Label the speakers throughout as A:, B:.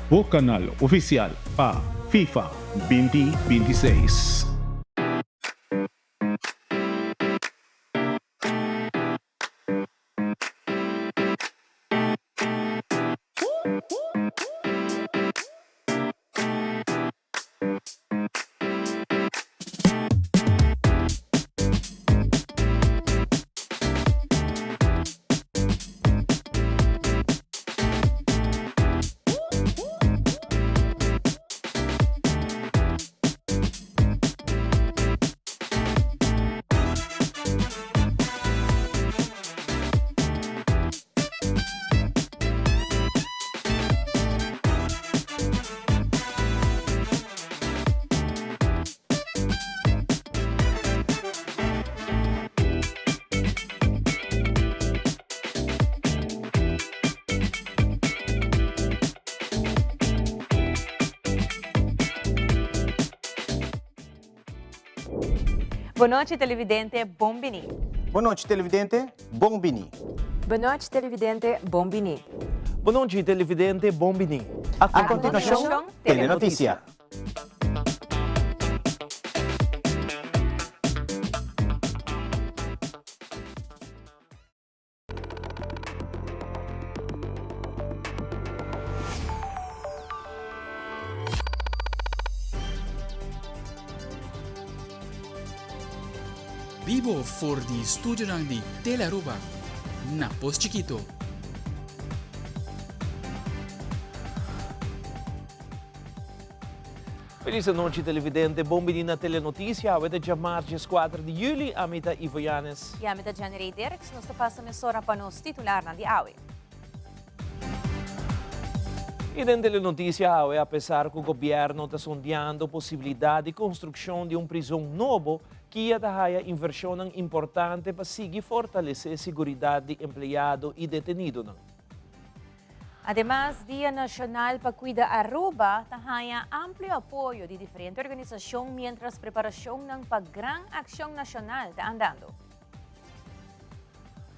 A: Bo kanal ofisial pa FIFA 2026.
B: Bon nochi televidente, bon bini.
C: Bon nochi televidente, bon bini.
D: Bon nochi televidente, bon bini.
E: Bon nochi televidente, bon bini.
C: A continuacion, Telenoticia.
F: Bibo for di studionan di Telearuba na Pos Chikito.
E: Feliz anochi televidente, bon bini na Telenoticia. Awe ta djamars 14 di juli, ami ta Ivo Yanes.
B: Y ami ta Jenny Ray Dirks, nos ta pasa mesora pa nos titularnan di awe.
E: Y den Telenoticia awe, apesar cu gobierno ta sondeando posibilidad di construccion di un prizon nobo, Kia ta haya inversionnan importante pa sigui fortalece siguridad di empleado y detenidonan.
B: Ademas, Dia Nacional pa Cuida Aruba ta haña amplio apoyo di diferente organisacion mientras preparacionnan pa Gran Accion Nacional ta andando.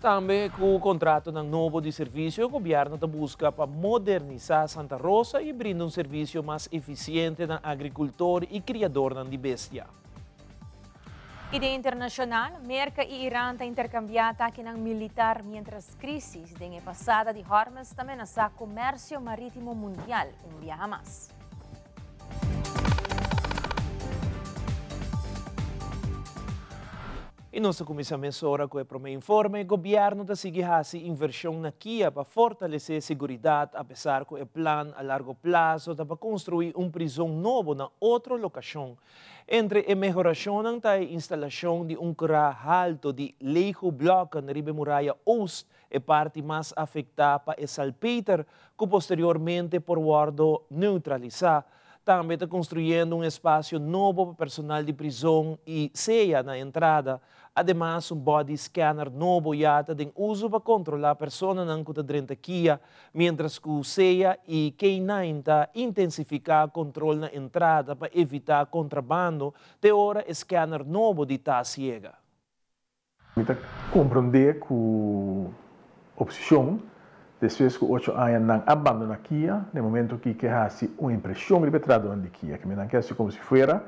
E: Tambe cu contratonan nobo di servicio, Gobierno ta busca pa modernisa Santa Rosa y brinda un servicio mas eficiente na agricultor y criadornan di bestia.
B: Y den internacional, Merca y Iran ta intercambia atakenan militar mientras crisis den e pasada di Hormuz ta menasa comercio maritimo mundial un biaha mas.
E: Y nos ta cuminsa mesora cu e prome informe. Gobierno ta sigui haci inversion na Kia pa fortalece seguridad apesar cu e plan a largo plazo ta pa construi un prizon nobo na otro locacion. Entre e mehorashonnan ta e instalashon di un kura halto di Lego blokken riba e muraya oost, e parti mas afektá pa e salpeter, ku posteriormente por wòrdu neutralisá. Tambe ta konstruyendo un espasio nobo pa personal di prizon i seya na entrada. Ademas, un body scanner nobo ya ta den uso pa kontrolá personanan ku ta drenta kia, miéntras ku sea i K-nine ta intensifiká kontrol na entrada pa evitá kontrabando te ora e scanner nobo di tas yega.
G: Mi ta komprondé ku oposishon despues ku ocho aña nan a bandoná Kia, na e momento aki ke hasi un impreshon riba e trahadónan di Kia, ke mi nan ke hasi komo si fuera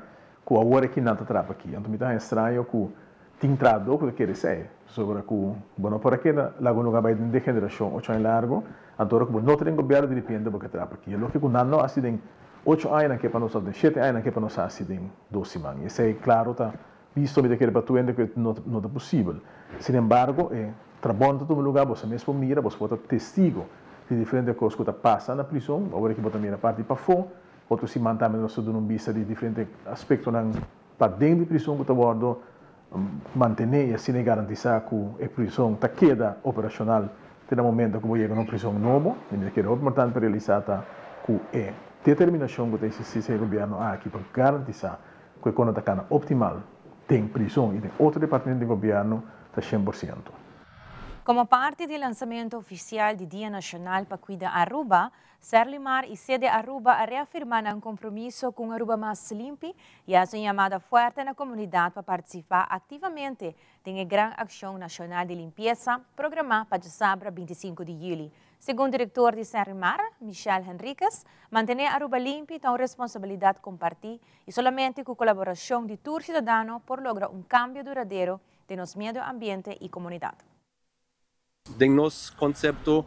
G: ku awor aki nan ta traha pa Kia. Anto mi ta haña straño ku tin trahadó ku ta kere esei, pasobra ku bo no por a keda laga un lugá bai den degenerashon ocho aña largu, anto ora ku bo no ta den gobièrnu diripiente bo ke traha pa Kia. Loke ku nan no hasi den ocho aña nan ke pa nos òf den shete aña nan ke pa nos hasi den dos siman. I esei klaro ta Bisto mi ta kere pa tur hende ku e no ta posibel. Sin embargo, e trabou no ta tuma lugá, boso mes por mira, boso por ta testigo di diferente kos ku ta pasa na prison. Awor aki bo ta mira parti pafó, otro siman tambe nos ta duna un bista di diferente aspektonan paden di prison ku ta wòrdu mantené i asina e garantisá ku e prison ta keda operashonal te na momento ku bo yega na un prison nobo. I mi ta kere hopi importante pa realisá ta ku e determinashon ku ta eksistí si e gobièrnu aki pa garantisá ku e kono ta kana optimal den prison i den otro departamento di gobièrnu ta 100%.
B: Komo parti di lansamentu ofisial di Dia Nashonal pa Kuida Aruba, Serlimar i Sede Aruba a reafirmá nan kompromiso ku un Aruba mas limpi i a hasi un yamada fuerte na komunidat pa partisipá aktivamente den e gran akshon nashonal di limpiesa programá pa djasabra 25 di yüli. Segun director di Serlimar, Michel Henriquez, mantene Aruba limpi ta un responsabilidad comparti y solamente cu colaboracion di tur ciudadano por logra un cambio duradero den nos medio ambiente y comunidad.
H: Den nos concepto,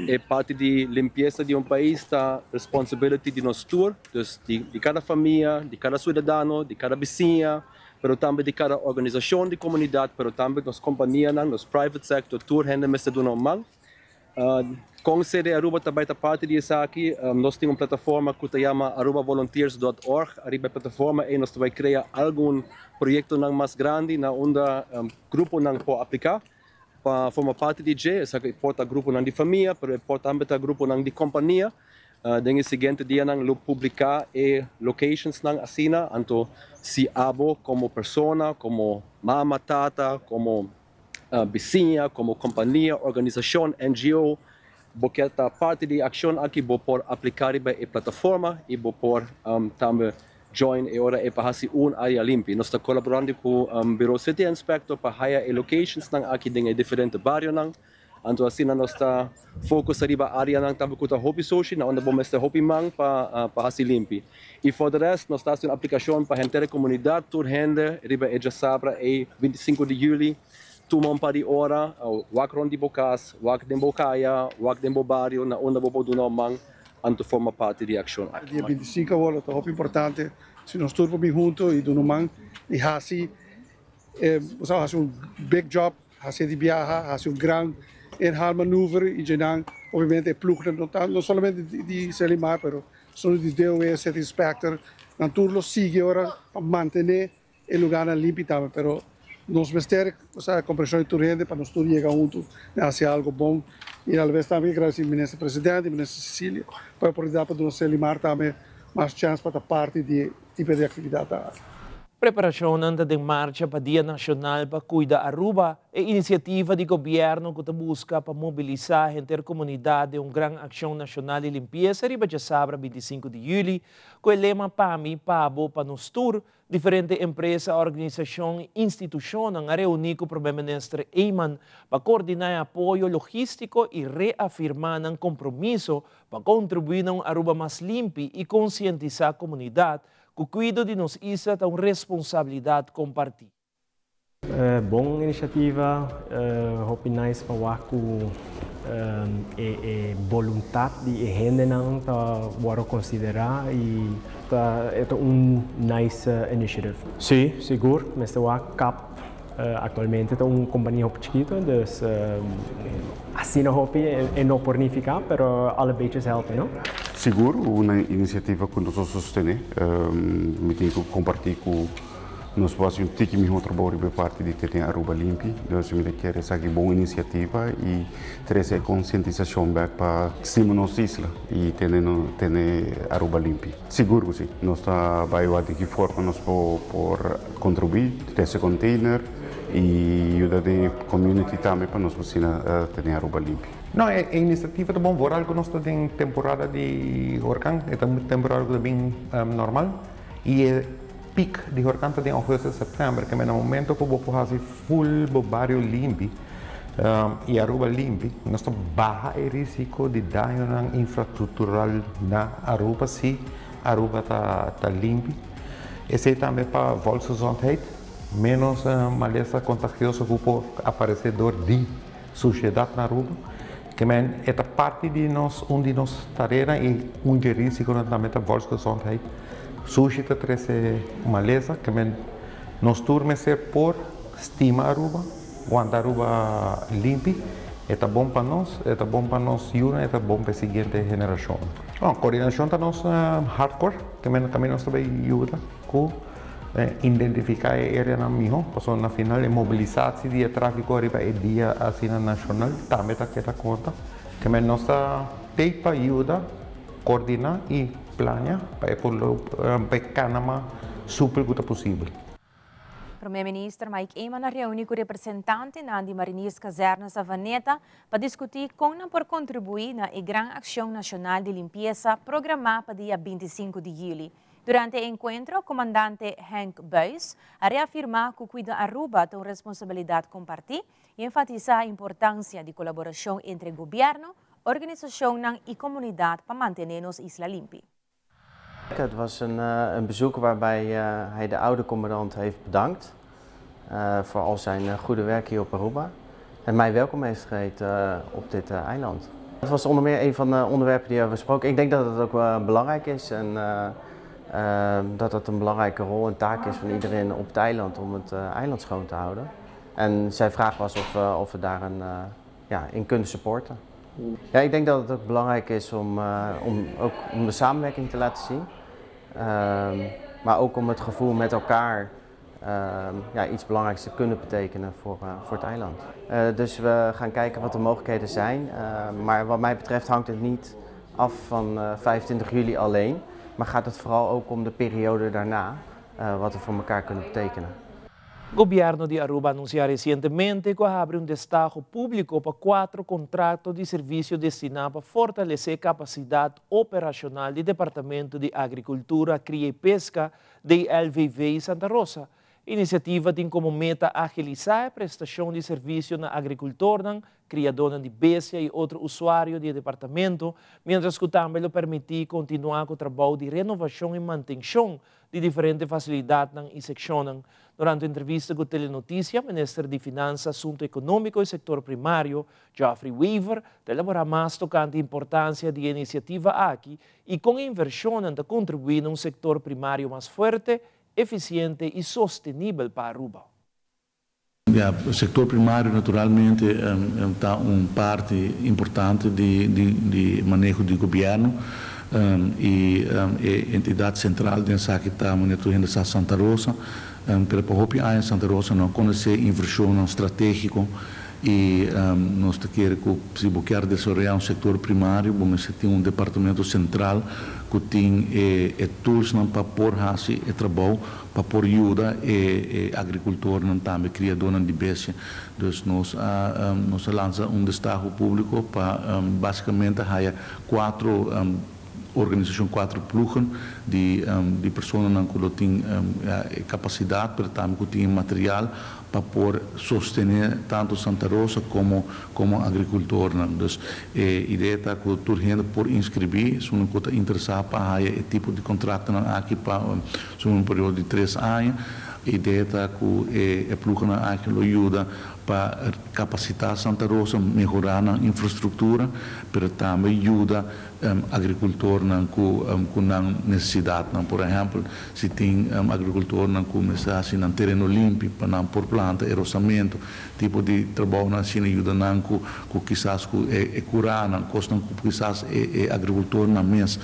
H: e parti di limpiesa di un pais ta responsibility di nos tur, dus di cada famia, di cada ciudadano, di cada bisiña, pero tambe di cada organisacion di comunidad, pero tambe nos companianan, nos private sector, tur hende mester duna un man. Con CD Aruba ta bay ta parti di esaki? Nos tin un plataforma cu ta yama arubavolunteers.org. Ariba e plataforma ey nos ta bay crea algun proyectonan mas grandi na unda gruponan por aplica pa forma parti di dje. Esaki por ta gruponan di famia, pero e por tambe ta gruponan di compania. Den e siguiente dianan lo publica e locationsnan asina, anto si abo como persona, como mama, tata, como bisiña, como compania, organisacion, NGO, bo kier ta parti di e accion aki, bo por aplica riba e plataforma y bo por tambe join e ora e pa haci un area limpi. Nos ta colaborando cu Bureau City Inspector pa haya e locationsnan aki den e diferente barionan. Anto asina nos ta focus riba areanan tambe cu ta hopi sushi, na unda bo mester hopi man pa pa haci limpi. Y for the rest nos ta haci un aplicacion pa henter e comunidad, tur hende riba e djasabra ey 25 di juli, tuma un par di ora, wak rond di bo cas, wak den bo caya, wak den bo bario na unda bo por duna un man, anto forma parti di e accion aki.
I: Dia 25 awor lo ta hopi importante si nos tur por bin hunto y duna un man y haci, bo sa haci un big job. Haci di biaha, haci un gran inhaalmanoeuvre y djenan obviamente e ploegnan no ta no solamente di Serlimar pero solo di DOE, City Inspector, nan tur lo sigui ora pa mantene e lugarnan limpi tambe pero nos mester osea comprension di tur hende pa nos tur yega hunto den haci algo bon y alabes tambe gradeci Minister Presidente y Minister Cecilia pa e oportunidad pa duna Serlimar tambe mas chance pa ta parti di e tipo di actividad aki.
E: Preparashonnan ta den marcha pa Dia Nashonal pa Kuida Aruba, e inisiativa di gobièrnu ku ta buska pa mobilisá henter komunidat den un gran akshon nashonal di limpiesa riba djasabra 25 di yüli ku e lema Pa mi, pa bo, pa nos tur. Diferente empresa, organisashon i institushonnan a reuní ku Prome Minister Eman pa koordiná e apoyo logístiko i reafirmá nan kompromiso pa kontribuí na un Aruba mas limpi i konsientisá komunidat Ku kuido di nos isla ta un responsabilidat kompartí.
J: Bon inisiativa, hopi nice pa wak ku e boluntat di e hendenan ta wòrdu konsiderá i ta e ta un nice initiative. Sí, sigur, mester wak kap aktualmente ta un kompania hopi chikito, dus asina hopi e no por nifiká, pero alle beetjes helpen, no?
K: Sigur un inisiativa ku nos ta sostené. Mi tin ku kompartí ku nos por hasi un tiki mihó trabou riba e parti di tene Aruba limpi. Dus mi ta kere esaki bon inisiativa i trese e konsientisashon bèk pa stima nos isla i tene tene Aruba limpi. Sigur ku si. Nos ta bai wak di ki forma nos por kontribuí, trese container i yuda den e community tambe pa nos por asina tene Aruba limpi.
L: No, e inisiativa ta bon vooral ku nos ta den temporada di horkan, e ta un temporada ku ta bin normal i e piek di horkan ta den augustus, september, ke na momento ku bo por hasi full bo bario limpi i Aruba limpi, nos ta baha e risiko di dañonan infrastruktural na Aruba si Aruba ta limpi. Esei tambe pa volksgezondheid, ménos malesa kontagioso ku por aparesé dor di sushedat na Aruba. Ke men e ta parti di nos, un di nos tareanan i un dje risikonan tambe ta volksgezondheid. Sushi ta trese malesa, ke men nos tur mester por stima Aruba, wanta Aruba limpi. E ta bon pa nos, e ta bon pa nos yunan, e ta bon pa e siguiente generashon. Koordinashon ta nos hardcore, ke men kaminda nos ta bai yuda ku Identifiká e areanan mihó, pasobra na final e mobilisasi di e tráfiko riba e dia asina nashonal tambe ta keda konta. Kemey nos ta tei pa yuda koordiná i plania pa e por pa e kana mas supel ku ta posibel.
B: Prome Minister Mike Eman a reuni ku representantenan di Marinierskazerne Savaneta pa diskutí kon nan por kontribuí na e gran akshon nashonal di limpiesa programá pa dia 25 di yüli. Durante e encuentro, comandante Henk Buis a reafirma cu Cuida Aruba ta un responsabilidad comparti y enfatisa e importancia di colaboracion entre gobierno, organisacion y comunidad pa mantene nos isla limpi.
M: Het was een bezoek waarbij hij de oude commandant heeft bedankt voor al zijn goede werk hier op Aruba en mij welkom heeft geheten op dit eiland. Het was onder meer een van de onderwerpen die we hebben besproken. Ik denk dat het ook belangrijk is en dat het een belangrijke rol en taak is van iedereen op het eiland om het eiland schoon te houden. En zijn vraag was of we daar ja, in kunnen supporten. Ja, ik denk dat het ook belangrijk is om ook om de samenwerking te laten zien. Maar ook om het gevoel met elkaar ja, iets belangrijks te kunnen betekenen voor het eiland. Dus we gaan kijken wat de mogelijkheden zijn. Maar wat mij betreft hangt het niet af van 25 juli alleen. Maar gaat het vooral ook om de periode daarna, wat we voor elkaar kunnen betekenen.
E: Gobierno di Aruba a anuncia recientemente cu a habri un destaho publico pa cuater contrato di servicio destina pa fortalece capacidad operacional di Departamento di Agricultura, Cria y Pesca, DLVV Santa Rosa. Iniciativa tin como meta agilisa e prestacion di servicio na agricultor, criador di bestia y otro usuario di departamento, mientras cu tambe lo permiti continua cu e trabou di renovacion y mantencion di diferente facilidad y seccion. Durante entrevista cu Telenoticia, Minister di Finansa, Asunto Economico y Sector Primario, Geoffrey Wever, ta elabora mas tocante e importancia di e iniciativa aki y con e inversion ta contribui na un sector primario mas fuerte, eficiente y sostenibel pa Aruba.
N: Ja, sector primario naturalmente ta un parti importante di maneho di gobierno y e entidad central di esaki ta na Santa Rosa, pero pa hopi aña Santa Rosa no a conoce inversion strategico y nos kier cu si bo kier desaroya un sector primario, bon, mester tin un departamento central cu tin e tools nan pa por haci e trabou, pa por yuda e agricultor nan tambe criador di bestia. Dus nos a lansa un destaho publico pa basicamente haya cuater organisacion, cuater ploegen di personanan cu tin capacidad, mas tambe cu tin material pa por sostene tanto Santa Rosa como agricultor. Dus e idea ta cu tur hende por inscribi, si un ta interesa pa e tipo di contrato aki pa un periodo di 3 aña. E idea ta cu e ploegen aki lo yuda pa capacita Santa Rosa, mehora e infrastructura, mas tambe yuda agricultor cu nan necesidad. Por ehempel, si tin agricultor cu asina, tereno limpi pa nan por planta, enrosamento, tipo di trabou asina, yuda nan cu kisas cu e cura nan, cos cu kisas e agricultor nan mes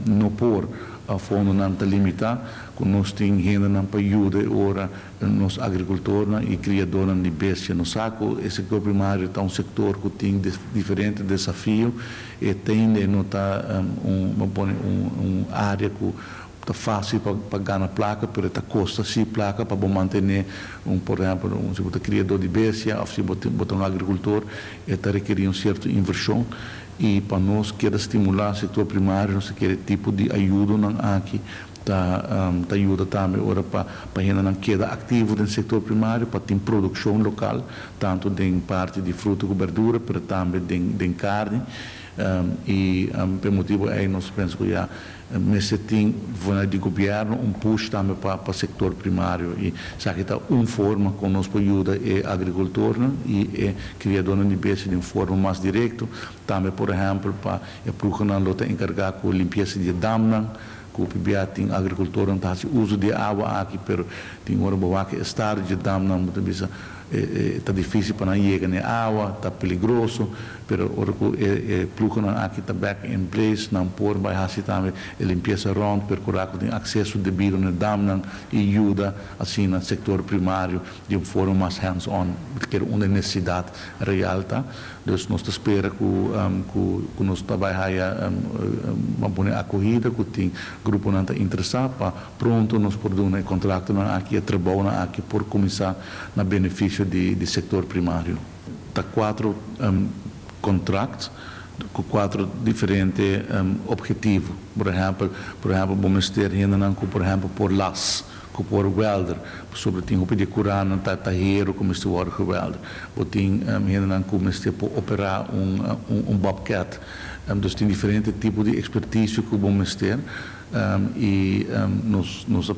N: no por, fondo nan ta limita, cu nos tin hende nan pa yuda ora nos agricultor y criador di bestia. Nos sa cu e sector primario ta un sector cu tin diferente desafio y tende no ta un area cu ta facil pa gana placa, mas ta costa si placa pa mantene por ehempel, si bo ta criador di bestia of si bo ta un agricultor, ta rekeri un cierto inversion y pa nos kier stimula e sector primario, nos kier tipo di ayudo nan aki ta yuda tambe ora pa hende nan keda activo den sector primario, pa tin produccion local, tanto den parti di fruta y berdura, mas tambe den carni. Y pa e motibo ey nos ta pensa cu ya mester tin di gobierno un push tambe pa e sector primario y esaki ta un forma cu nos por yuda e agricultor y e criador di bestia di un forma mas directo tambe. Por ehempel, pa e ploegen lo ta encarga cu limpiesa di damnan, cu pibia tin agricultor nan ta haci uso di awa aki, pero tin ora bo wak e estado di damnan, bo ta bisa ta dificil pa nan yega na awa, ta peligroso, pero ora cu e ploegen aki ta back in place, nan por bay haci tambe e limpiesa rond, percura cu tin acceso debido na damnan y yuda asina e sector primario di un forma mas hands-on, cu ta un necesidad real ta. Dus nos ta spera cu nos ta bay haya un bon acogida, cu tin grupo nan ta interesa pa pronto nos por duna e contrato nan aki, e trabou nan aki por cuminsa na beneficio di sector primario. Ta cuater contract. Ku kuatro diferente obhetivo. Por ehèmpel, por ehèmpel bo mester hendenan ku por ehèmpel por las, ku por welder, pasobra tin hopi di e kuranan ta ta hero ku mester wòrdu gewelder. Bo tin hendenan ku mester por operá un un bobcat. Dus tin diferente tipo di ekspertisio ku bo mester i nos nos a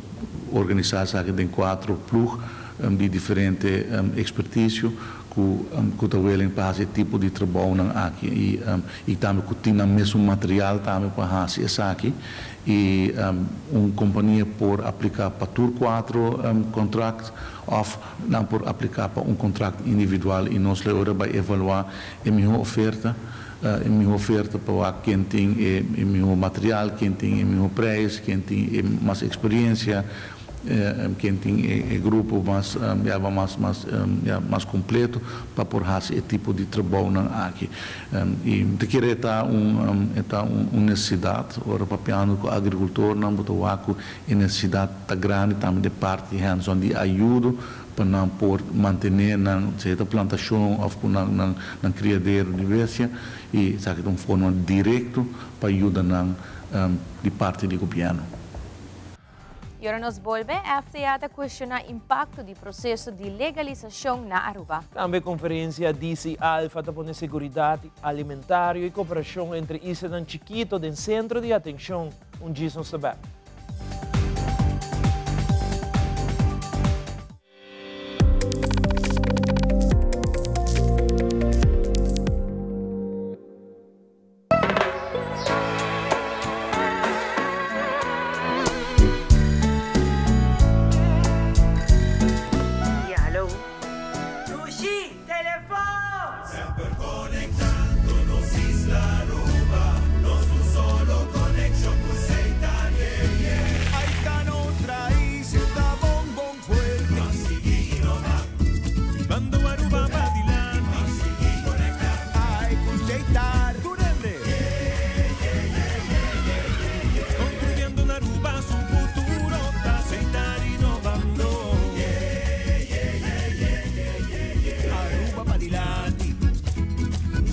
N: organisá esaki den kuatro plug di diferente ekspertisio. Ku ku ta willing pa hasi e tipo di trabounan aki i i tambe ku tin nan mesun material tambe pa hasi esaki i un kompania por apliká pa tur kuatro kontrakt òf nan por apliká pa un kontrakt individual i nos lo ora bai evaluá e mihó oferta e mihó oferta pa wak ken tin e e mihó material ken tin e mihó prijs ken tin e mas eksperiensia. Ken tin e grupo mas ya mas mas ya mas completo pa por haci e tipo di trabounan aki. Y mi ta kere e ta un e ta un necesidad. Ora papiando cu agricultornan bo ta wak cu e necesidad ta grandi tambe den parti hands on di ayudo pa nan por mantene nan sea ta plantacion of cu nan nan nan criadero di bestia y esaki ta un forma directo pa yuda nan di parti di gobierno.
B: Y ora nos bolbe, FDA ta cuestiona impacto di proceso di legalisacion na Aruba.
E: Tambe conferencia DC Alpha ta pone seguridad alimentario y cooperacion entre islanan chikito den centro di atencion. Un djis nos ta bek.
O: Ya, hallo. Dushi, telefon!
P: Semper conectando nos isla Aruba, nos un solo conexion cu Seitan, yeah, yeah.
Q: Ay ta nos raiz, e ta bon bon fuerte.
P: Ban sigui innova.
Q: Bando Aruba pa dilanti.
P: Ban sigui conecta.
Q: Ay cu Seitar. Tur hende.
P: Construyendo un Aruba su futuro ta Seitar innovando.
Q: Aruba pa dilanti.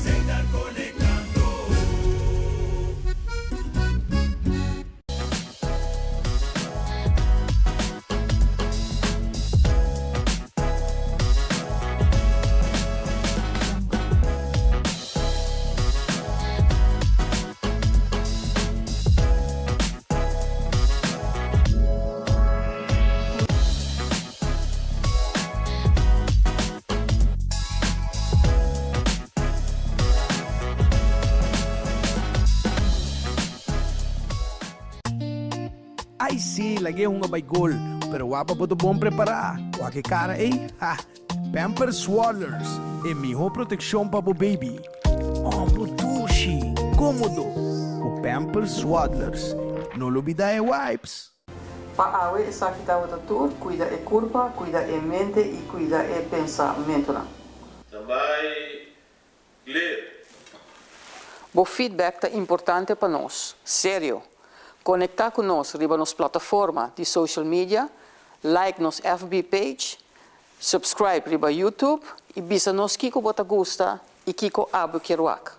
P: Seitar conectando.
R: Ai sí, lag'é hunga bai gol, pero wak pa bo ta bon prepará. Wak e kara ei, ha! Pampers Swaddlers, e mihó protekshon pa bo baby. Ombo dushi, kómodo, ku Pampers Swaddlers. No lubidá e wipes!
S: Pa awe esaki tabata tur, cuida e curpa, cuida e mente y cuida e pensamentonan.
T: Standby, clear.
S: Bo feedback ta importante pa nos. Serio! Conecta cu nos riba nos plataforma di social media, like nos FB page, subscribe riba YouTube y bisa nos kico bo ta gusta y kico abo kier wak.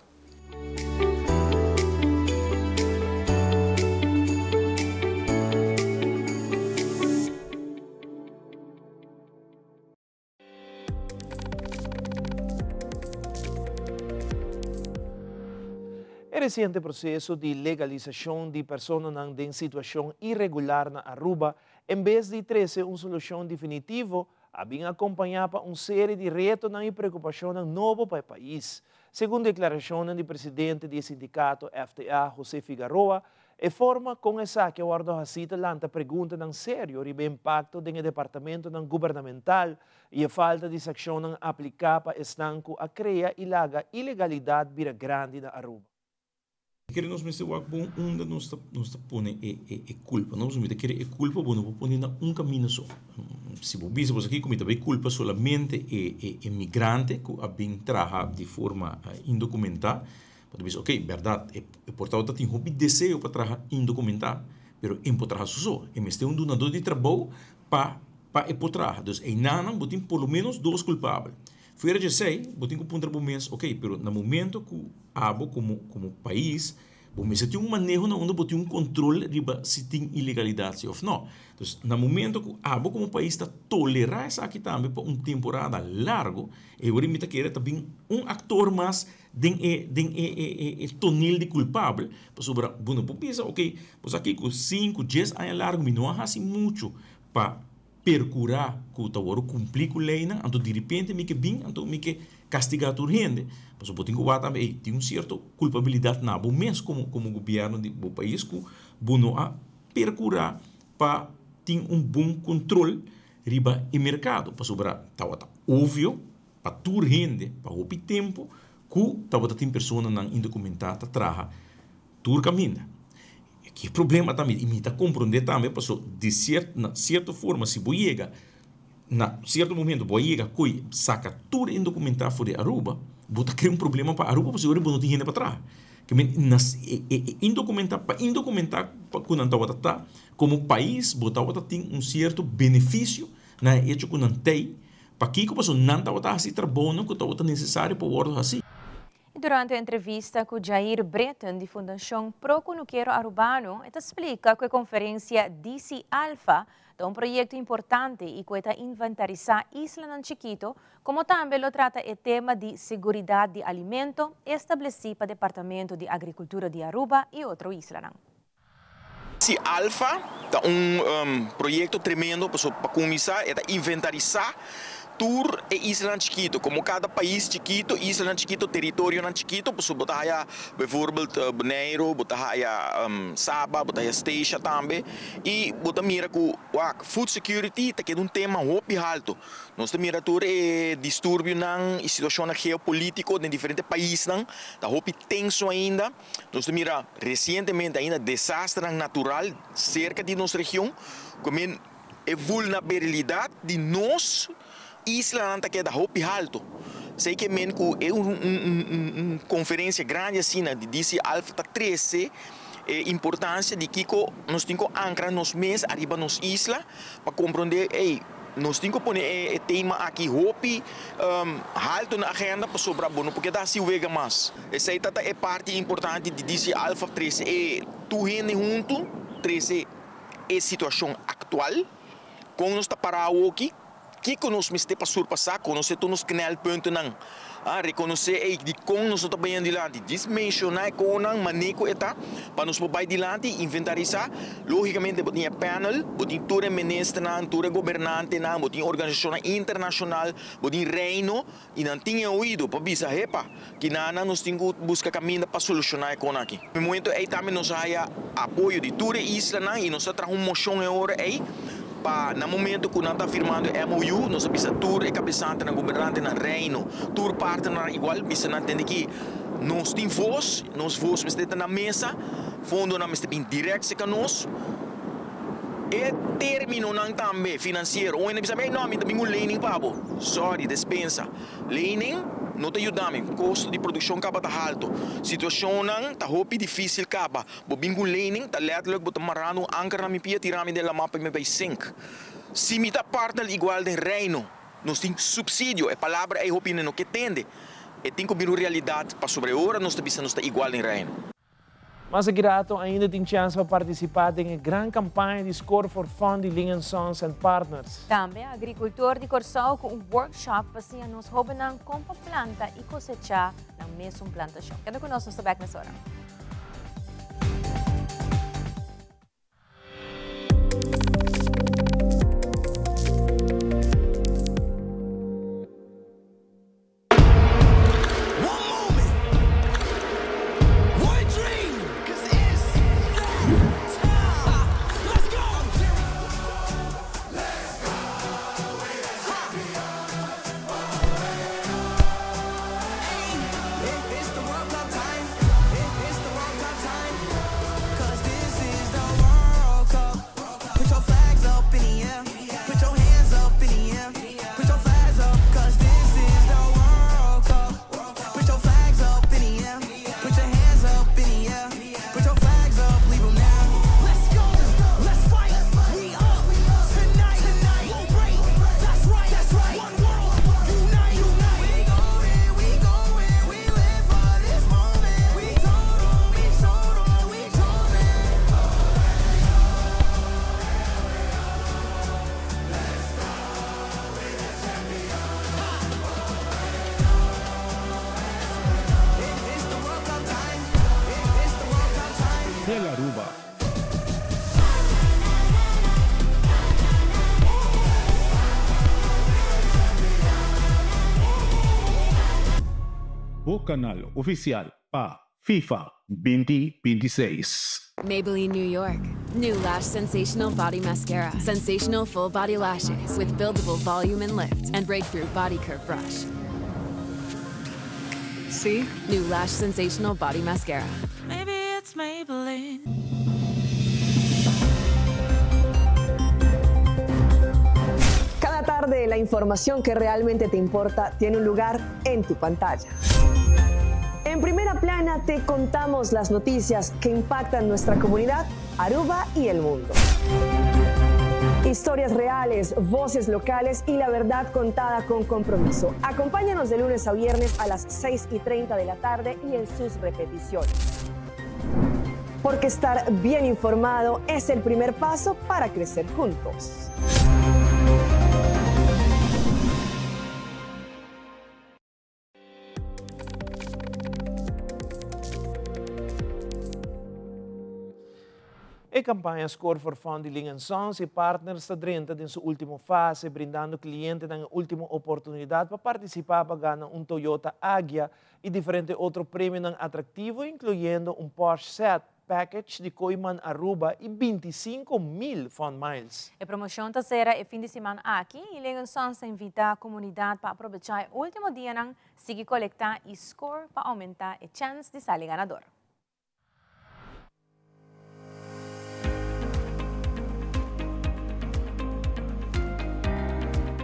E: E resiente proseso di legalisashon di personanan den situashon iregular na Aruba, en bes di trese un solushon definitivo, a bin akompañá pa un seri di retonan i preokupashonnan nobo pa e pais. Segun deklarashonnan di presidente di e sindikato FTA, José Figaroa, E forma kon esaki a wòrdu hasí ta lanta preguntanan serio riba e impakto den e departamentonan gubernamental i e falta di sakshonnan apliká pa esnan ku a krea i laga ilegalidat bira grandi na Aruba.
U: Kere nos mester wak bon unda nos ta nos ta pone e e e kulpa no pasobra mi ta kere e kulpa bo no por pone na un kaminda so si bo bisa bo sa kiko mi ta bay kulpa solamente e e e migrante ku a bin traha di forma indokumentá Bo ta bisa, ok, bèrdat, e por tabata tin hopi deseo pa traha indokumentá, pero e por traha su so. E mester un dunadó di trabou pa pa e por traha. Dus einanan bo tin por lo ménos dos kulpabel. Fuera di esei, bo tin ku puntra bo mes, ok, pero na momento ku abo komo komo pais bo mester tin un maneho na unda bo tin un kontrol riba si tin ilegalidat si òf nò. Dus na momento ku abo komo pais ta tolerá esaki tambe pa un temporada largu, e ora mi ta kere ta bin un aktor mas den e den e e e tonel di kulpabel, pasobra bo no por bisa, ok, bo sa kiko, sinku, dies aña largu mi no a hasi muchu pa percura cu ta worde cumpli cu leynan, anto diripente mi ke bin, anto mi ke castiga tur hende. Pasobra bo tin cu wak tambe, ey, tin un cierto culpabilidad na bo mes como como gobierno di bo pais cu bo no a percura pa tin un bon control riba e mercado. Pasobra tawata obvio pa tur hende pa hopi tempo cu tawata tin personanan indocumenta ta traha Tur kaminda. E ki problema ta mi i mi ta komprondé tambe paso di sier na sierto forma si bo yega na sierto momento bo a yega koi saka tur indokumentá for di Aruba bo ta krea un problema pa Aruba pasobra bo no tin hende pa traha. Ke men na e e indokumentá pa indokumentá ku nan tabata ta komo pais bo tabata tin un sierto benefisio na e echo ku nan tei pakiko pasobra nan tabata hasi trabounan ku tabata nesesario pa wòrdu hasi.
B: Durante entrevista cu Jair Britten di Fundacion Pro Cunukero Arubano, e ta splica cu e conferencia DC Alpha ta un proyecto importante y cu e ta inventarisa islanan chikito, como tambe lo trata e tema di seguridad di alimento estableci pa Departamento di Agricultura di Aruba y otro islanan.
A: Si Alfa ta un proyecto tremendo pasobra pa cuminsa e ta inventarisa tur e islanan chikito como cada pais chikito, islanan chikito, teritorionan chikito pasobra bo ta haya bijvoorbeeld Bonaire, bo ta haya Saba, bo ta haya Statia tambe y bo ta mira cu wak food security ta keda un tema hopi halto. Nos ta mira tur e disturbionan y situacionnan geopolitico den diferente paisnan ta hopi tenso ainda. Nos ta mira resientemente ainda desasternan natural serka di nos region, ku men e vulnerabilidat di nos islanan ta keda hopi haltu. Esei ke men ku e un un konferensia grandi asina di DC Alfa ta trese e importansia di kiko nos tin ku ankra nos mes ariba nos isla pa komprondé ey nos tin ku pone e tema aki hopi haltu na agenda pasobra bo no por keda hasi wega mas. Esei ta ta e parti importante di DC Alpha trese e tur hende huntu, trese e situashon aktual, kon nos ta pará awoki, kiko nos mester pa surpasá, konosé tur nos knelpuntennan, rekonosé ei dikon nos no ta bayendo dilanti, djis menshoná e konan mané ku e ta pa nos por bai dilanti, inventarisá. Lógikamente bo tin e panel, bo tin tur e ministernan, tur e gobernantenan, bo tin organisashonnan internashonal, bo tin Reino, I nan tin e oido pa bisa, Hepa, kinanan nos tin ku buska kaminda pa solushoná e kon aki. E momento ei tambe nos a haya apoyo di tur e islanan i nos a traha un moshon e ora ei pa na momento ku nan ta firmando e MOU nos a bisa tur e kabesantenan, gobernantenan, reino, tur partnernan igual bisa nan tende ki nos tin vos, nos vos mester ta na mesa, fondonan mester bin dirèkt serka nos. E terminonan tambe finansiero. Un hende bisa mi, no, mi ta bin ku lening pa bo. Sorry, despensa. Lening no ta yuda mi. Kosto di produkshon kaba ta haltu. Situashonnan ta hopi difísil kaba. Bo bin ku lening, ta lètterlijk bo ta marando un anker na mi pia, tira mi den lamá pa mi bai sink. Si mi ta partner igual den Reino, nos tin supsidio. E palabra ei hopi hende no ke tende. E tin ku bira un realidat pasobra e ora nos ta bisa nos ta igual den Reino.
E: Mas aki rato ainda tin chèns pa partisipá den e gran kampaña di Score for Fun di Ling Sons and Partners.
B: Tambe agrikultor di Kòrsou ku un workshop pa siña nos hóbennan kon pa planta i kosechá nan mesun plantashon. Keda ku nos, nos ta bèk mesora.
D: Bo kanal ofisial pa FIFA 2026.
V: Maybelline New York. New Lash Sensational Body Mascara. Sensational full body lashes with buildable volume and lift and breakthrough body curve brush. See? New Lash Sensational Body Mascara.
W: Maybe it's Maybelline.
X: Cada tarde la información que realmente te importa tiene un lugar en tu pantalla. En primera plana te contamos las noticias que impactan nuestra comunidad, Aruba y el mundo. Historias reales, voces locales y la verdad contada con compromiso. Acompáñanos de lunes a viernes a las 6 y 30 de la tarde y en sus repeticiones. Porque estar bien informado es el primer paso para crecer juntos.
E: E campaña Score for Fun di Ling Sons y partners ta drenta den su ultimo fase, brindando clientenan e ultimo oportunidad pa participa pa gana un Toyota Agya y diferente otro premionan atractivo, incluyendo un Porsche Set Package di Kooyman Aruba y 25,000 Fun Miles.
B: E promocion ta cera e fin di siman aki y Ling Sons ta invita comunidad pa aprobecha e ultimo dianan, sigui colecta y score pa aumenta e chens di sali ganador.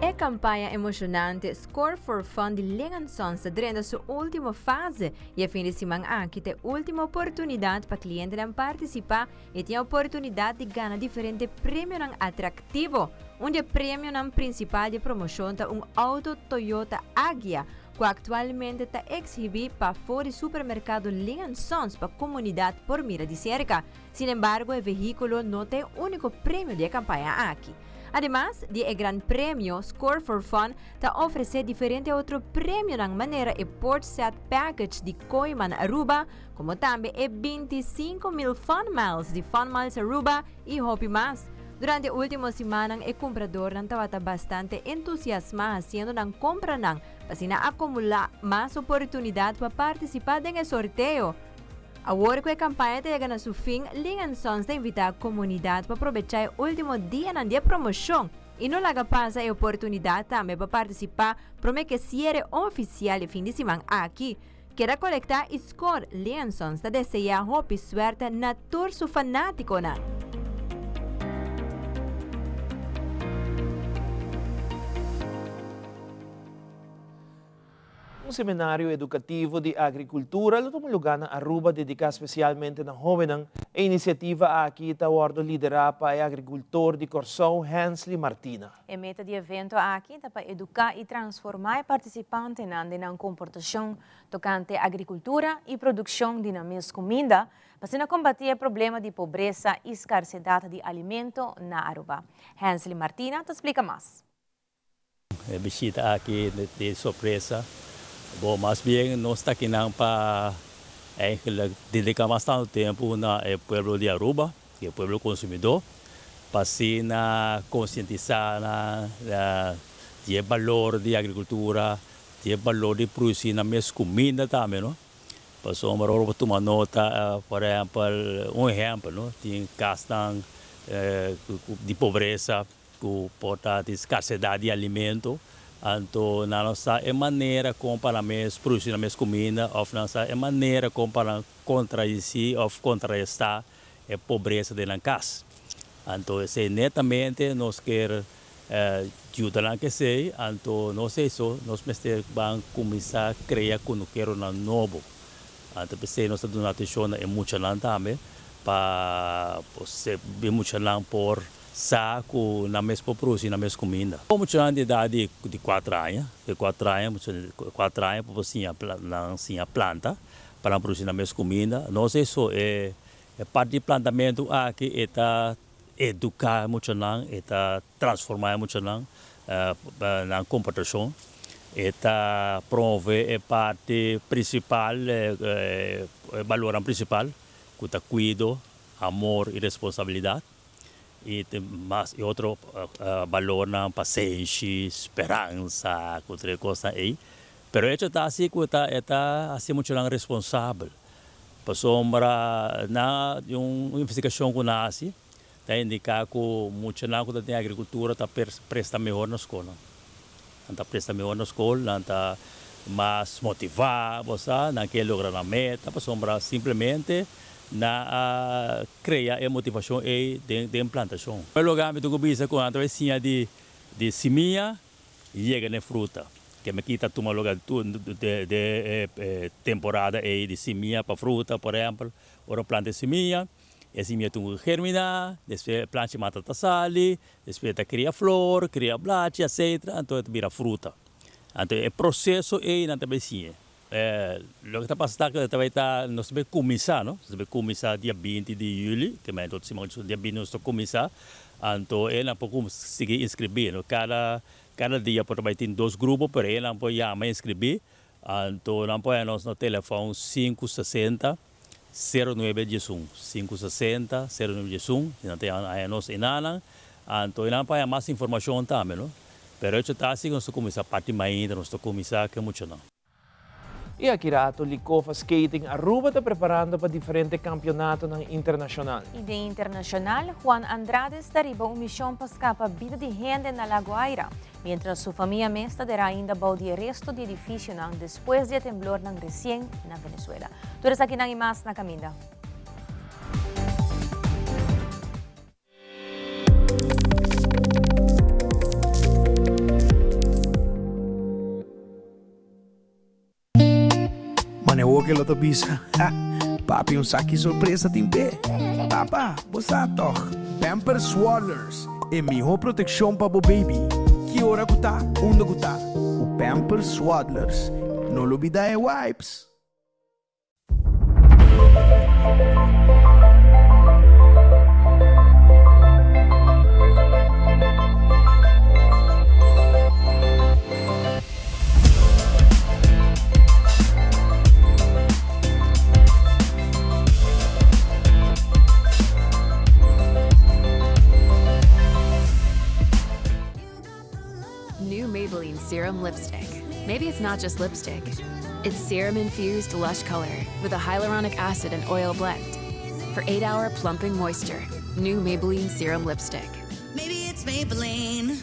Y: E campaña emocionante Score for Fun di Ling Sons ta drenta su ultimo fase y e fin di siman aki ta e ultimo oportunidad pa clientenan participa y tin e oportunidad di gana diferente premionan atractivo. Un di e premionan principal di e promocion ta un auto Toyota Agya cu actualmente ta exhibi pafo di supermercado Ling and Sons pa comunidad por mira di cerca. Sin embargo, e vehiculo no ta e unico premio di e campaña aki. Ademas di e gran premio, Score for Fun ta ofrece diferente otro premionan manera e Port Set Package di Kooyman Aruba, como tambe e 25,000 Fun Miles di Fun Miles Aruba y hopi mas. Durante e ultimo simannan e cumpradornan tabata bastante entusiasma haciendo nan compranan pa asina acumula mas oportunidad pa participa den e sorteo. Awor cu e campaña ta yega na su fin, Ling and Sons ta invita comunidad pa probecha e ultimo dianan di e promocion y no laga pasa e oportunidad tambe pa participa prome cu e ciere oficial e fin di siman aki. Keda colecta y score, Ling and Sons ta desea hopi suerte na tur su fanaticonan.
E: Un seminario educativo di agricultura lo tuma lugar na Aruba dedica specialmente na hobennan. E iniciativa aki ta wordo lidera pa e agricultor di Corsou, Hensley Martina.
B: E meta di evento aki ta pa educa y transforma e participantenan den nan comportacion tocante agricultura y produccion di nan mes cuminda, pa asina combati e problema di pobresa y scarsedad di alimento na Aruba. Hensley Martina ta splica mas.
Z: E bishita aki di sorpresa. Bo mas bien nos ta akinan pa eigenlijk dedica mas tanto tempo na e pueblo di Aruba, e pueblo consumidor, pa asina concientisa nan di e balor di agricultura, di e balor di produci nan mes cuminda tambe, no. Pasobra ora bo tuma nota, por ehempel, un ehempel, no, tin casnan di pobresa. Ku por ta di skarsedat di alimento, anto nan no sa e manera kon pa nan mes produsí nan mes kuminda òf nan sa e manera kon pa nan kontradisí òf kontrarestá e pobresa den nan kas. Anto esei netamente nos ker yuda nan ku esei, anto no esei so, nos mester ban kuminsá krea kunukeronan nobo. Anto p'esei nos ta duna atenshon na e muchanan tambe pa e muchanan por Sa ku nan mes por produsi nan mes kuminda. Muchanan di edat di di kuater aña, di kuater aña, kuater aña por siña nan siña planta pa nan produsi nan mes kuminda. No esei so, e e parti di plantamentu aki e ta eduká e muchanan, e ta transformá e muchanan nan komportashon, e ta promove e parti prinsipal, e balornan prinsipal ku ta kuido, amor i responsabilidat. I tin mas i otro balornan, pasenshi, speransa, ku tur e kosnan ei. Pero hecho ta así ku ta e ta hasi muchanan responsabel pasobra na un investigashon ku nan hasi ta indiká ku muchanan ku ta den agrikultura ta presta mehor na skolnan. Nan ta presta mehor na skol, nan ta mas motivá, bo sa, nan ke logra nan meta pasobra simplemente nan a krea e motivashon ei den plantashon. Primer lugar mi tin ku bisa ku nan ta bai siña di simia yega n'e fruta. Ke mi kita tuma loke de e temporada ei di simia pa fruta, por ehempel, ora planta e simia, e simia tin ku germiná, despues e planchi mata ta sali, despues e ta kria flor, kria blachi, etcetera, anto e ta bira fruta. Anto e proseso ei nan ta bai siña. Loke ta pasa ta ku ta bai ta, nos ta bai kuminsá, no, nos ta bai kuminsá dia binti di yuli, ke mei otro siman dia binti nos ta kuminsá, anto e nan por sigui inskribí, no, kada Kada dia por ta bai tin dos grupo, pero e nan por yama i inskribí. Anto nan por haña nos na telefòn 560 09 11, 560 09 11, si nan ta haña nos enanan. Anto e nan por haña mas informashon tambe, no. Pero hecho ta asi ku nos ta kuminsá parti mainta, nos ta kuminsá ku e muchanan.
E: Y aki rato Licofa Skating Aruba ta preparando pa diferente campeonatonan internacional.
B: Y den internacional, Juan Andrades ta riba un mision pa scapa bida di hende na La Guaira, mientras su famia mes ta dera ainda bou di e resto di edificionan despues di e temblornan recien na Venezuela. Tur esakinan y mas na caminda.
R: Mane woke lo ta bisa, ha, papi un saki sorpresa tin p'e. Papa, bo sa tog, Pampers Swaddlers, e miho protekshon pa bo baby. Ki ora ku ta, unda ku ta, ku Pampers Swaddlers. No lubida e wipes!
V: New Maybelline Serum Lipstick. Maybe it's not just lipstick. It's serum-infused lush color with a hyaluronic acid and oil blend. For 8-hour plumping moisture. New Maybelline Serum Lipstick.
W: Maybe it's Maybelline.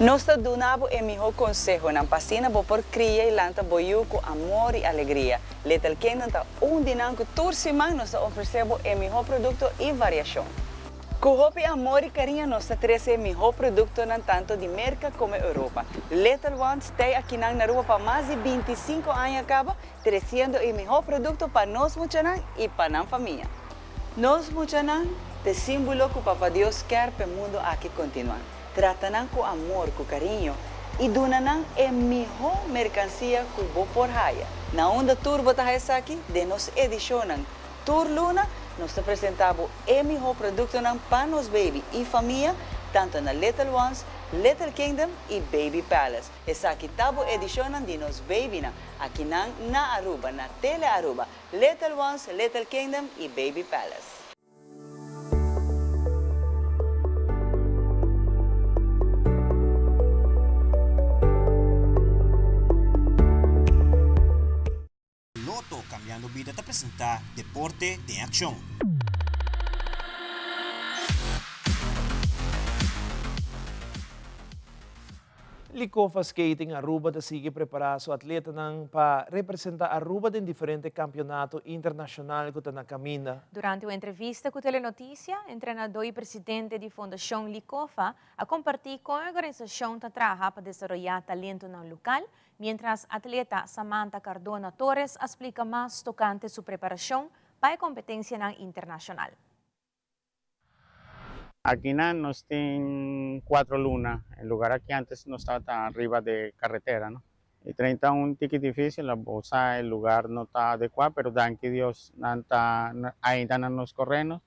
C: Nos ta duna bo e mihó konsehonan pa asina bo por kria i lanta bo yu ku amor i alegria. Little Kingdom ta un di nan ku tur siman nos ta ofresé bo e mihó produkto i variashon. Ku hopi amor i kariño nos ta trese e mihó produktonan tantu di Merka komo Europa. Little Ones tei akinan na Aruba pa mas di 25 aña kaba tresiendo e mihó produkto pa nos muchanan i pa nan famia. Nos muchanan t'e símbolo ku Papa Dios kèr p'e mundu aki kontinuá. Trata nan ku amor, ku kariño, i duna nan e mihó merkansia ku bo por haya. Na unda tur bo ta haya esaki? Den nos edishonnan. Tur luna nos ta presentá bo e mihó produktonan pa nos baby i famia, tantu na Little Ones, Little Kingdom i Baby Palace. Esaki ta bo edishonnan di nos babynan, akinan na Aruba, na Tele Aruba, Little Ones, Little Kingdom i Baby Palace.
F: Lotto Cambiando Bida ta presenta Deporte den Accion.
E: Licofa Skating Aruba ta sigui prepara su atletanan pa representa Aruba den diferente campeonato internacional cu ta na caminda.
B: Durante un entrevista cu Telenoticia, entrenador y presidente di Fundacion Licofa a comparti con e organisacion ta traha pa desaroya talentonan local, mientras atleta Samantha Cardona Torres a splica mas tocante su preparacion pa e competencianan internacional.
G: Akinan nos tin cuatro luna, e lugar aki antes nos tabata riba de carretera no. Y 30 un tiki dificil, a bo sa e lugar no ta adecua, pero danki Dios nan ta ainda na nos correnos,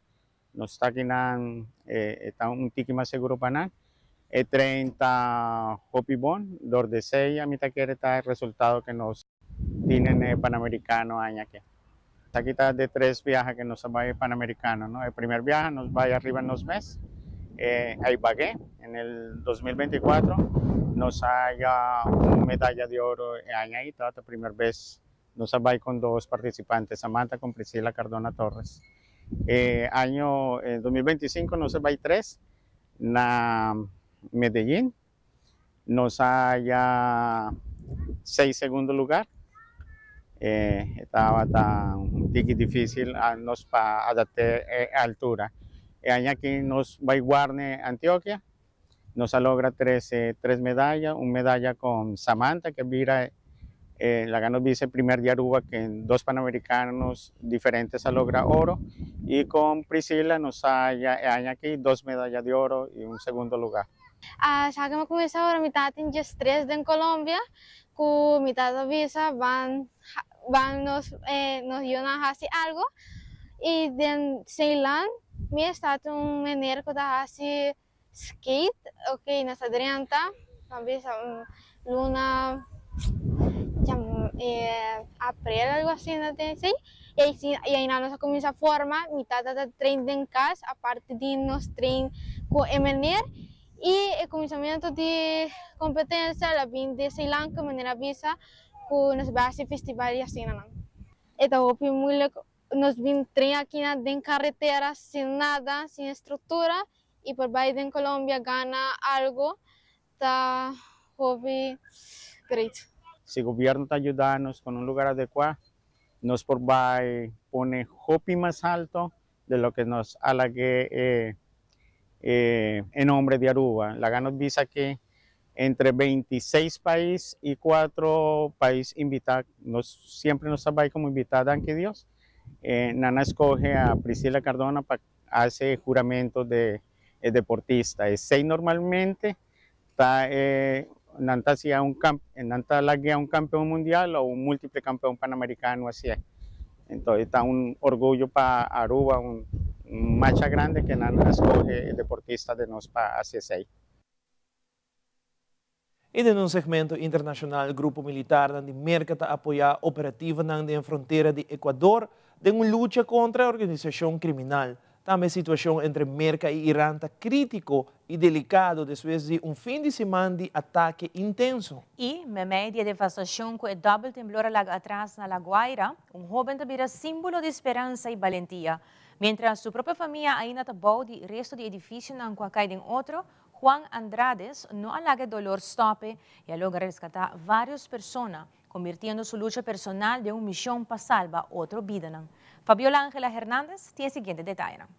G: nos ta akinan e ta un tiki mas seguro pa nan. E 30 hopi bon, dor de esey ami ta kere ta e resultado ke nos tine na e Panamericano aña aki. Aki ta de tres biaha ku nos a bai Panamericano, no? E promé biaha nos bai ariba nos mes, ei bagué, en el 2024, nos a haya un medaya di oro e aña ei, tabata promé bes nos a bai ku dos partisipante, Samantha ku Priscila Cardona Torres. E aña 2025 nos a bai tres na Medellín, nos a haya seis segundo lugá. Tabata un tiki difísil nos pa adaptá e altura. E aña aki nos bai Guarne, Antioquia, nos a logra tres, tres medaya, un medaya ku Samantha ku bira laga nos bisa promé di Aruba ku dos panamericanos diferente a logra oro i ku Priscila nos a haya e aña aki dos medaya di oro i un segundo lugá.
H: Ah, sa ku mi a kuminsá ora mi tabatin 13 den Colombia, ku mi tata bisa ban ban nos nos yunan hasi algu i den Ceylon mi esta un meneer ku ta hasi skate, ok, nos a drenta, mi a bisa luna aprel algu asina den esei i ainan nos a kuminsá forma, mi tata ta train den kas aparte di nos train ku e meneer i e kuminsamentu di kompetensia el a bin di Sri Lanka, meneer a bisa ku nos bai hasi festival i asina nan. E ta hopi moeilijk nos bin train akinan den karetera sin nada, sin struktura i por bai den Colombia gana algu ta hopi great.
G: Si gobièrnu ta yuda nos ku un lugá adekuá, nos por bai pone hopi mas altu di loke nos a lag'é e nòmber di Aruba. Laga nos bisa ku entre 26 pais i 4 pais invitá, nos semper nos a bai komo invitá, danki Dios. Nan a skohe a Priscila Cardona pa hasi huramentu di deportista. Esei normalmente ta nan ta hasi un nan ta laga un kampeon mundial òf un múltiple kampeon panamericano asina. Anto, ta un orguyo pa Aruba, un masha grandi ku nan a skohe deportista di nos pa hasi esei.
E: I den un segmento internashonal, grupo militar di Merka ta apoyá operativonan den frontera di Ecuador den un lucha kontra organisashon kriminal. Tambe e situashon entre Merka i Iran ta krítiko i delikado despues di un fin di siman di atake intenso.
B: I, meimei di e devastashon ku e dòbel temblor a laga atras na La Guaira, un hóben ta bira símbolo di speransa i balentia. Mientras su propio famia ainda ta bou di resto di edifisionan ku a kai den otro, Juan Andrades no a laga e dolor stòp e i a logra reskatá vários persona, konvirtiendo su lucha personal den un mishon pa salba otro bidanan. Fabiola Angela Hernandez tin e siguiente detayenan.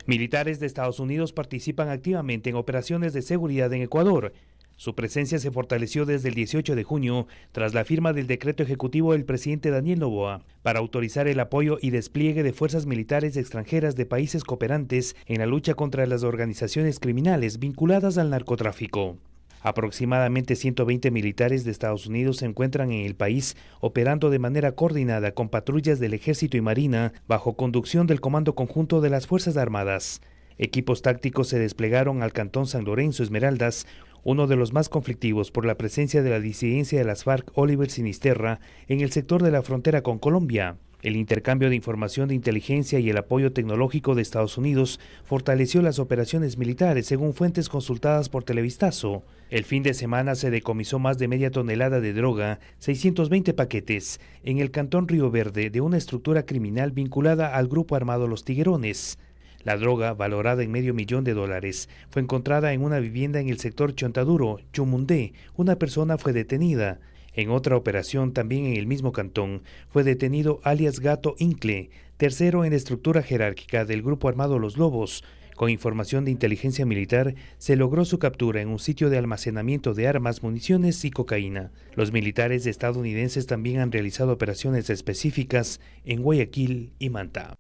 I: Militares de Estados Unidos participan activamente en operaciones de seguridad en Ecuador. Su presencia se fortaleció desde el 18 de junio tras la firma del decreto ejecutivo del presidente Daniel Noboa para autorizar el apoyo y despliegue de fuerzas militares extranjeras de países cooperantes en la lucha contra las organizaciones criminales vinculadas al narcotráfico. Aproximadamente 120 militares de Estados Unidos se encuentran en el país operando de manera coordinada con patrullas del Ejército y Marina bajo conducción del Comando Conjunto de las Fuerzas Armadas. Equipos tácticos se desplegaron al Cantón San Lorenzo Esmeraldas, uno de los más conflictivos por la presencia de la disidencia de las FARC Oliver Sinisterra en el sector de la frontera con Colombia. El intercambio de información de inteligencia y el apoyo tecnológico de Estados Unidos fortaleció las operaciones militares, según fuentes consultadas por Televistazo. El fin de semana se decomisó más de media tonelada de droga, 620 paquetes, en el cantón Río Verde de una estructura criminal vinculada al grupo armado Los Tiguerones. La droga, valorada en $500,000, fue encontrada en una vivienda en el sector Chontaduro, Chumundé. Una persona fue detenida. En otra operación, también en el mismo cantón, fue detenido alias Gato Incle, tercero en la estructura jerárquica del grupo armado Los Lobos. Con información de inteligencia militar, se logró su captura en un sitio de almacenamiento de armas, municiones y cocaína. Los militares estadounidenses también han realizado operaciones específicas en Guayaquil y Manta.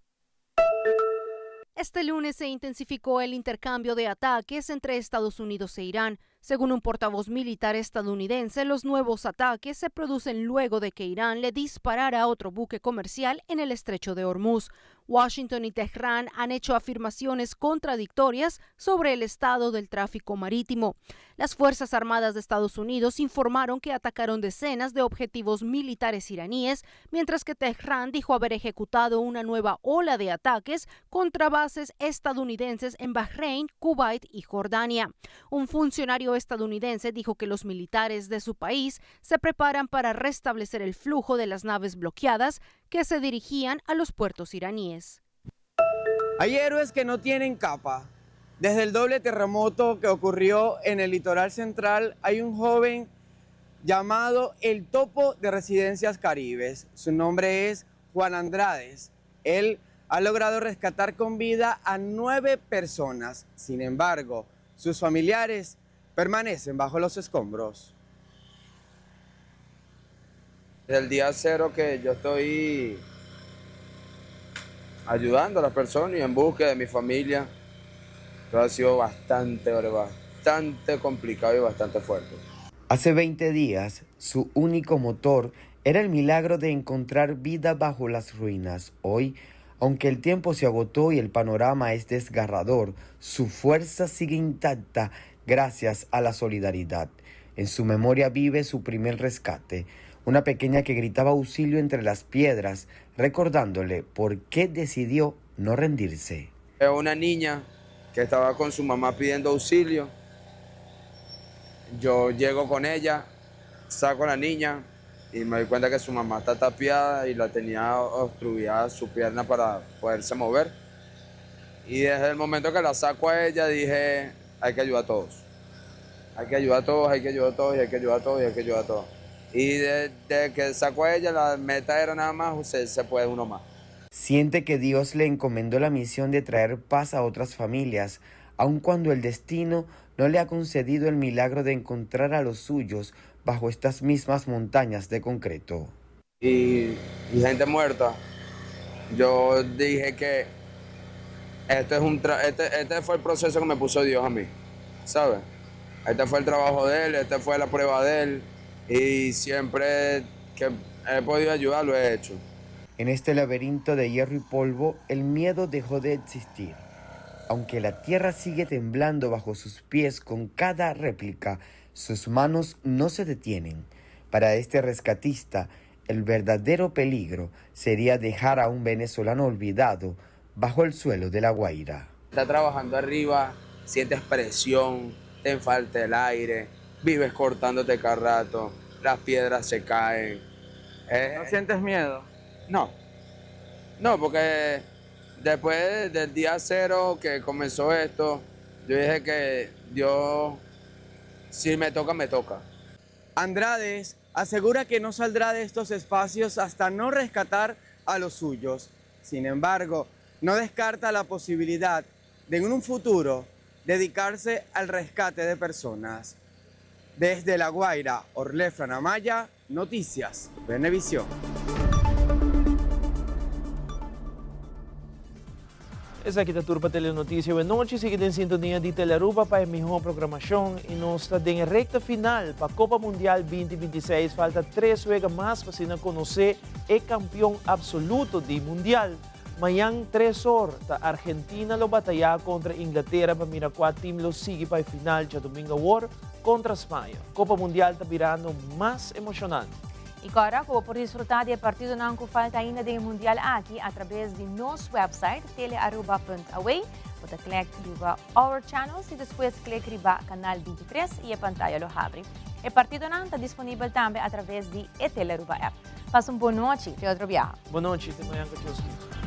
J: Este lunes se intensificó el intercambio de ataques entre Estados Unidos e Irán. Según un portavoz militar estadounidense, los nuevos ataques se producen luego de que Irán le disparara a otro buque comercial en el estrecho de Hormuz. Washington y Teherán han hecho afirmaciones contradictorias sobre el estado del tráfico marítimo. Las Fuerzas Armadas de Estados Unidos informaron que atacaron decenas de objetivos militares iraníes, mientras que Teherán dijo haber ejecutado una nueva ola de ataques contra bases estadounidenses en Bahrein, Kuwait y Jordania. Un funcionario estadounidense dijo que los militares de su país se preparan para restablecer el flujo de las naves bloqueadas que se dirigían a los puertos iraníes.
K: Hay héroes que no tienen capa. Desde el doble terremoto que ocurrió en el litoral central, hay un joven llamado el Topo de Residencias Caribes. Su nombre es Juan Andrades. Él ha logrado rescatar con vida a nueve personas. Sin embargo, sus familiares permanecen bajo los escombros.
L: Desde el día cero que yo estoy ayudando a las personas y en búsqueda de mi familia, pero ha sido bastante, bastante complicado y bastante fuerte.
M: Hace 20 días, su único motor era el milagro de encontrar vida bajo las ruinas. Hoy, aunque el tiempo se agotó y el panorama es desgarrador, su fuerza sigue intacta gracias a la solidaridad. En su memoria vive su primer rescate, una pequeña que gritaba auxilio entre las piedras, recordándole por qué decidió no rendirse.
L: Una niña que estaba con su mamá pidiendo auxilio. Yo llego con ella, saco a la niña y me doy cuenta que su mamá está tapiada y la tenía obstruida su pierna para poderse mover. Y desde el momento que la saco a ella dije, hay que ayudar a todos. Hay que ayudar a todos, hay que ayudar a todos, y hay que ayudar a todos, y hay que ayudar a todos. Y desde que saco a ella, la meta era nada más, se, se puede uno más.
M: Siente que Dios le encomendó la misión de traer paz a otras familias, aun cuando el destino no le ha concedido el milagro de encontrar a los suyos bajo estas mismas montañas de concreto.
L: Y, y gente muerta. Yo dije que este, es un este, este fue el proceso que me puso Dios a mí, ¿sabes? Este fue el trabajo de él, esta fue la prueba de él y siempre que he podido ayudar lo he hecho.
M: En este laberinto de hierro y polvo, el miedo dejó de existir. Aunque la tierra sigue temblando bajo sus pies con cada réplica, sus manos no se detienen. Para este rescatista, el verdadero peligro sería dejar a un venezolano olvidado bajo el suelo de La Guaira.
L: Está trabajando arriba, sientes presión, te falta el aire, vives cortándote cada rato, las piedras se caen.
K: ¿No sientes miedo?
L: No. No, porque después del día cero que comenzó esto, yo dije que Dios, si me toca, me toca.
K: Andrades asegura que no saldrá de estos espacios hasta no rescatar a los suyos. Sin embargo, no descarta la posibilidad de en un futuro dedicarse al rescate de personas. Desde La Guaira, Orlefran Amaya, Noticias, Venevisión.
E: Esaki ta tur pa Telenoticia awe nochi. Sigui den sintonia di Telearuba pa e miho programacion y nos ta den e recta final pa Copa Mundial 2026. Falta tres wega mas pa asina conoce e campeon absoluto di Mundial. Mañan tres or ta Argentina lo bataya contra Inglatera pa mira cua team lo sigui pa e final djadomingo awor contra Spaña. Copa Mundial ta birando mas emocionante.
B: Y cora cu bo por disfruta di e partidonan cu falta ainda den e Mundial aki a traves di nos website telearuba punt away. Bo ta klek riba Our Channels y despues klek riba Canal 23 y e pantaya lo habri. E partidonan ta disponibel tambe a traves di e Telearuba app. Pasa un bon nochi, te otro biaha.
E: Bon nochi, te mañan cu Dios kier.